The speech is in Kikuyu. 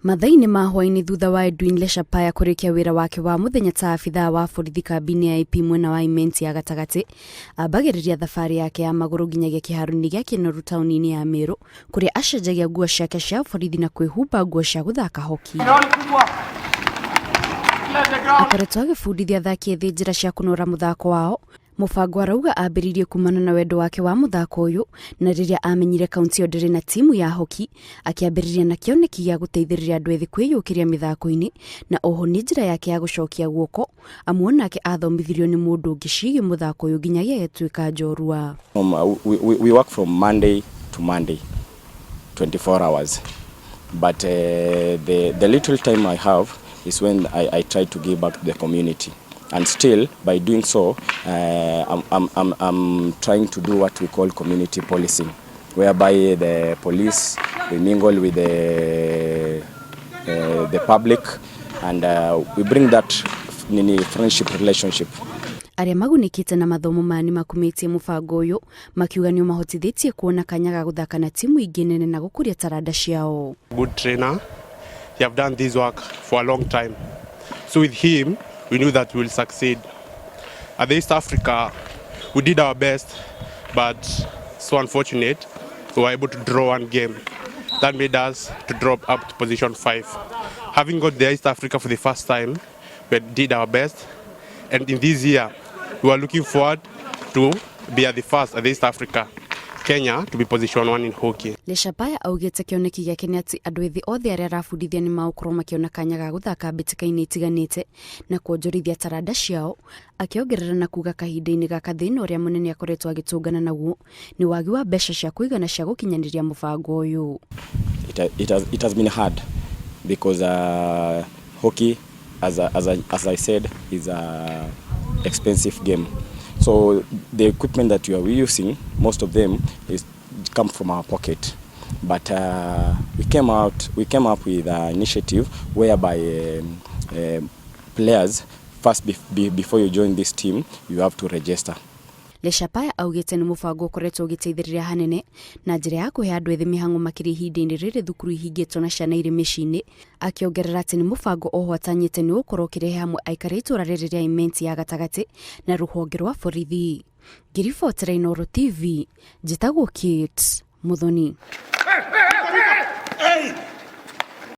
Mathaa-inĩ ma hwaĩ-inĩ thutha wa Edwin Leshapaya kũrĩkia wĩra wake wa mũthenya ta abithaa wa borithi kambĩ-inĩ ya AP mwena wa Imenti ya gatagatĩ, ambagĩrĩria thabarĩ yake ya magũrũ nginyagia kĩharo-inĩ gĩa Kĩnoru taũni-inĩ ya Meru kũrĩa acenjagia nguo ciake cia borithi na kwĩhumba nguo cia gũthaka hoki. Akoretwo agĩbundithia athaki ethĩ njĩra cia kũnora mũthako wao. Mũbango arauga ambĩrĩirie kumana na wendo wake wa mũthako ũyũ na rĩrĩa amenyire kaunti ĩyo ndĩrĩ na timu ya hoki akĩambĩrĩria na kĩoneki gĩa gũteithĩrĩria andũ ethĩ kwĩyũkĩria mĩthako-inĩ na oho nĩ njĩra yake ya gũcokia guoko amu onake athomithirio nĩ mũndũ ũngĩ ciĩgiĩ mũthako ũyũ nginyagia agĩtuĩka njorua. We work from Monday to Monday, 24 hours. But the little time I have is when I try to give back to the community. And still, by doing so, I'm trying to do what we call community policing, whereby the police, we mingle with the public and we bring that nini friendship relationship. Arĩa magunĩkĩte na mathomo maya nĩ makumĩtie mũbango ũyũ makiuga nĩ ũmahotithĩtie kuona kanya ga gũthaka na timu ingĩ nene na gũkũria taranda ciao. Good trainer. He have done this work for a long time. So with him, we knew that we will succeed. At the East Africa, we did our best, but so unfortunate, we were able to draw one game. That made us to drop up to position 5. Having got the East Africa for the first time, we did our best. And in this year, we are looking forward to be at the first at the East Africa, Kenya to be position 1 in hockey. Leshapaya augĩte kĩoneki gĩake nĩ atĩ andũ ethĩ othe arĩa arabundithia nĩ magũkorwo makĩona kanya ga gũthaka mbĩtĩka-inĩ itiganĩte na kuonjorithia taranda ciao, akĩongerera na kuga kahinda-inĩ gaka thĩna ũrĩa mũnene akoretwo agĩtũngana naguo nĩ wagi wa mbeca cia kũigana cia gũkinyanĩria mũbango ũyũ. It has been hard because hockey, as I said, is a expensive game. So the equipment that we are using, most of them is come from our pocket. But we came up with an initiative whereby players, first before you join this team, you have to register. Leshapaya augĩte nĩ mũbango ũkoretwo ũgĩteithĩrĩria hanene na njĩra ya kũhe andũ ethĩ mĩhang'o makĩria ihinda-inĩ rĩrĩ thukuru ihingĩtwo na ciana irĩ mĩciĩ-inĩ, akĩongerera atĩ nĩ mũbango oho atanyĩte nĩ ũgũkorwo ũkĩrehe hamwe aikari a itũũra rĩrĩ rĩa Imenti ya gatagatĩ na rũhonge rwa borithi. Ngĩribotera Inooro TV, njĩtagwo Kate Muthoni.